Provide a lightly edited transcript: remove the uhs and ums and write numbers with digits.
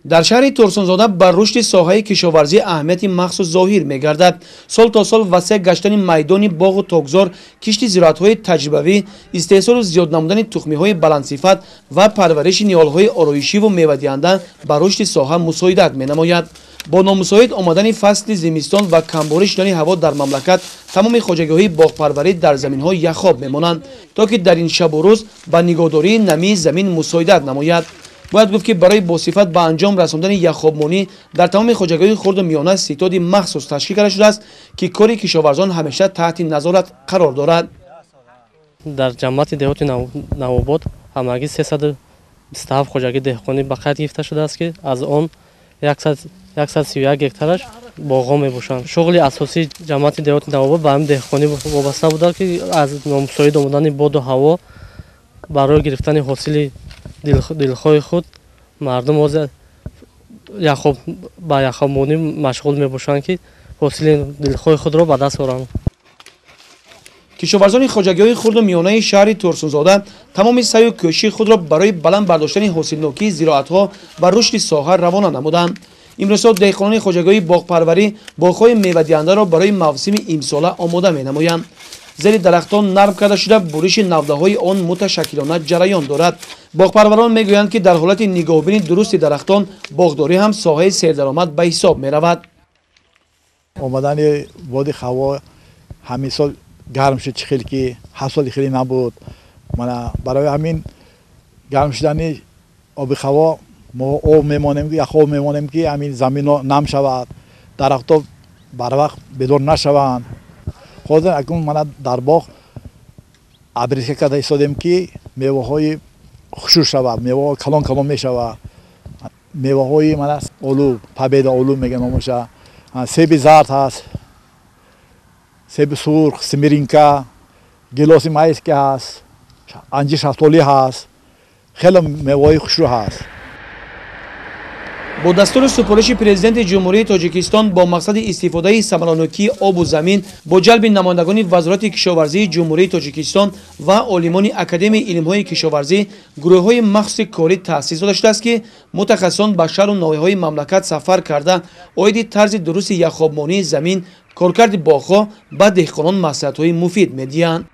Дар шаҳри Турсунзода ба рушди соҳаи кишоварзӣ аҳамияти махсус зоҳир мегардад. Сол то сол васеъ гаштани майдони боғу токзор, кишти зироатҳои таҷрибавӣ, истеҳсолу зиёд намудани тухмиҳои баландсифат ва парвариши ниҳолҳои ороишиву мевадиҳанда ба рушди соҳа мусоидат менамояд. Бо номусоид омадани фасли зимистон ва камборӣ шудани ҳаво дар мамлакат, тамоми хоҷагиҳои боғпарварӣ дар заминҳо яхоб мемонанд, то ки дар ин шабу рӯз ба нигоҳдории намии замин мусоидат намояд. Бояд гуфт, ки барои босифат ба анҷом расондани яхобмонӣ дар тамоми хоҷагиҳои хурду миёна ситоди махсус ташкил карда шудааст, ки кори кишоварзон ҳамеша таҳти назорат қарор дорад. Дар ҷамоати деҳоти Навобод ҳамагӣ 327 хоҷагии деҳқонӣ ба қайд гирифта шудааст, ки аз он 131 гектараш боғҳо мебошанд. Шуғли асосии ҷамоати деҳоти Навобод ба ҳамин деҳқонӣ вобаста буда, ки аз номусоид омадани боду ҳаво барои гирифтани ҳосили дилхоҳи худ мардум ҳозир ба яхобмонӣ машғул мебошанд, ки ҳосили дилхоҳи худро ба даст оранд. Кишоварзони хоҷагиҳои хурду миёнаи шаҳри Турсунзода тамоми саъю кӯшиши худро барои баланд бардоштани ҳосилнокии зироатҳо ва рушди соҳа равона намуданд. Имрӯзҳо деҳқонони хоҷагиҳои боғпарварӣ боғҳои мевадиҳандаро барои мавсими имсола омода менамоянд. Зери дарахтон нарм карда шуда, буриши навдаҳои он муташаккилона ҷараён дорад. Боғпарварон мегӯянд, ки дар ҳолати нигоҳубини дурусти дарахтон боғдорӣ ҳам соҳаи сердаромад ба ҳисоб меравад. Омадани боди ҳаво ҳамин сол гарм шуд, чӣ хел ки ҳафт соли хеле набуд. Мана барои ҳамин гарм шудани оби ҳаво мо об мемонем, яхоб мемонем, ки ҳамин замино нам шавад, дарахтҳо барвақт бедор нашаванд. Ҳозир акнун мана дар боғ обрезка карда истодем, ки меваҳои хушур шавад, меваҳо калон калон мешавад. Меваҳои мана олу, Победа олу мегӯянд номаша, себи зард ҳаст, себи сурх, семеринка, гелоси майский ҳаст, анҷир, шафтолӣ ҳаст, хеле меваҳои хушрӯ ҳаст. Бо дастуру супориши Президенти Ҷумҳурии Тоҷикистон бо мақсади истифодаи самаранокии обу замин, бо ҷалби намояндагони Вазорати кишоварзии Ҷумҳурии Тоҷикистон ва олимони Академияи илмҳои кишоварзӣ гурӯҳҳои махсуси корӣ таъсис дода шудааст, ки мутахассисон ба шаҳру ноҳияҳои мамлакат сафар карда, оиди тарзи дурусти яхобмонии замин, коркарди боғҳо ба деҳқонон маслиҳатҳои муфид медиҳанд.